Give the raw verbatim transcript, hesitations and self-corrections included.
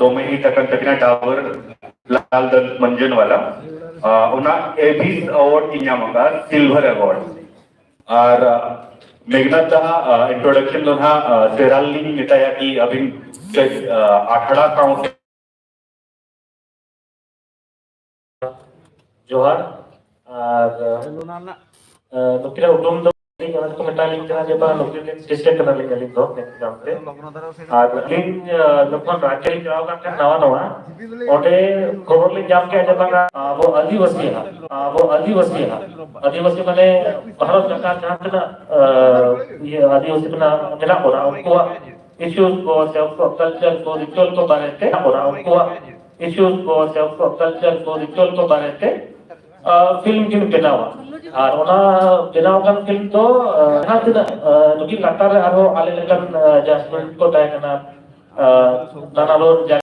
ᱫᱚᱢᱮ ᱦᱤᱴ ᱟᱠᱟᱱ ᱛᱟᱹᱠᱤᱱᱟ ᱰᱟᱵᱚᱨ ᱞᱟᱞ ᱫᱟᱱᱛ ᱢᱟᱱᱡᱟᱱ ᱣᱟᱞᱟ, ᱟᱸ, ᱚᱱᱟ ᱮᱵᱤᱥ ᱟᱣᱟᱨᱰ ᱠᱤᱱ ᱧᱟᱢ ᱟᱠᱟᱫᱟ, ᱥᱤᱞᱵᱷᱟᱨ ᱟᱣᱟᱨᱰ᱾ ᱟᱨ, ᱟᱸ, ᱢᱮᱜᱷᱱᱟᱛ ᱫᱟ ᱦᱟᱸᱜ, ᱟᱸ, ᱤᱱᱴᱨᱳᱰᱟᱠᱥᱚᱱ ᱫᱚ ᱦᱟᱸᱜ, ᱟᱸ, ᱥᱮᱨᱟᱞ ᱞᱤᱧ ᱢᱮᱛᱟᱭᱟ ᱠᱤ ᱟᱹᱵᱤᱱ ᱠᱟᱹᱡ, ᱟᱸ, ᱟᱠᱷᱲᱟ ᱥᱟᱶᱛᱮ ᱡᱚᱦᱟᱨ᱾ ᱟᱨ, ᱟᱸ, ᱱᱩᱠᱤᱱᱟᱜ ᱩᱯᱨᱩᱢ ᱫᱚ ᱚᱱᱟ ᱠᱚ ᱢᱮᱛᱟ ᱞᱤᱧ ᱠᱟᱱᱟ ᱡᱮ ᱵᱟᱝ, ᱱᱩᱠᱤᱱ ᱨᱮᱱ ᱥᱤᱥᱴᱟᱨ ᱠᱟᱱᱟ ᱞᱤᱧ ᱟᱹᱞᱤᱧ ᱫᱚ, ᱢᱮᱱ ᱠᱮᱫᱟᱢ ᱛᱮ᱾ ᱟᱨ ᱟᱹᱞᱤᱧ, ᱟᱸ, ᱡᱚᱠᱷᱚᱱ ᱨᱟᱸᱪᱤ ᱞᱤᱧ ᱪᱟᱞᱟᱣ ᱠᱟᱱ ᱛᱟᱦᱮᱸᱫ ᱱᱟᱣᱟ ᱱᱟᱣᱟ, ᱚᱸᱰᱮ ᱠᱷᱚᱵᱚᱨ ᱞᱤᱧ ᱧᱟᱢ ᱠᱮᱫᱟ ᱡᱮ ᱵᱟᱝᱟ ᱟᱵᱚ ᱟᱹᱫᱤᱵᱟᱹᱥᱤ ᱦᱟᱸᱜ, ᱟᱵᱚ ᱟᱹᱫᱤᱵᱟᱹᱥᱤ ᱦᱟᱸᱜ, ᱟᱹᱫᱤᱵᱟᱹᱥᱤ ᱢᱟᱱᱮ ᱵᱷᱟᱨᱚᱛ ᱡᱟᱠᱟᱛ ᱡᱟᱦᱟᱸ ᱛᱤᱱᱟᱹᱜ, ᱟᱸ, ᱤᱭᱟᱹ, ᱟᱹᱫᱤᱵᱟᱹᱥᱤ ᱢᱮᱱᱟᱜ, ᱢᱮᱱᱟᱜ ᱵᱚᱱᱟ, ᱩᱱᱠᱩᱣᱟᱜ ᱤᱥᱩᱥ ᱠᱚ ᱥᱮ ᱩᱱᱠᱩᱣᱟᱜ ᱠᱟᱞᱪᱟᱨ ᱠᱚ, ᱨᱤᱪᱩᱣᱟᱞ ᱠᱚ ᱵᱟᱨᱮᱛᱮ, ᱩᱱᱠᱩᱣᱟᱜ ᱤᱥᱩᱥ ᱠᱚ ᱥᱮ ᱩᱱᱠᱩᱣᱟᱜ ᱠᱟᱞᱪᱟᱨ ᱠᱚ, ᱨᱤᱪᱩᱣᱟᱞ ᱠᱚ ᱵᱟᱨᱮᱛᱮ, ᱟᱸ, ᱯᱷᱤᱞᱢ ᱠᱤᱱ ᱵᱮᱱᱟᱣᱟ᱾ ᱟᱨ ᱚᱱᱟ ᱵᱮᱱᱟᱣ ᱟᱠᱟᱱ ᱯᱷᱤᱞᱢ ᱫᱚ, ᱟᱸ, ᱡᱟᱦᱟᱸ ᱛᱤᱱᱟᱹᱜ, ᱟᱸ, ᱱᱩᱠᱤᱱ ᱞᱟᱛᱟᱨ ᱨᱮ ᱟᱨᱦᱚᱸ ᱟᱞᱮ ᱞᱮᱠᱟᱱ, ᱟᱸ, ᱡᱟᱦᱟᱸᱭ ᱥᱴᱩᱰᱮᱱᱴ ᱠᱚ ᱛᱟᱦᱮᱸ ᱠᱟᱱᱟ, ᱟᱸ, ᱱᱟᱱᱟ ᱦᱩᱱᱟᱹᱨ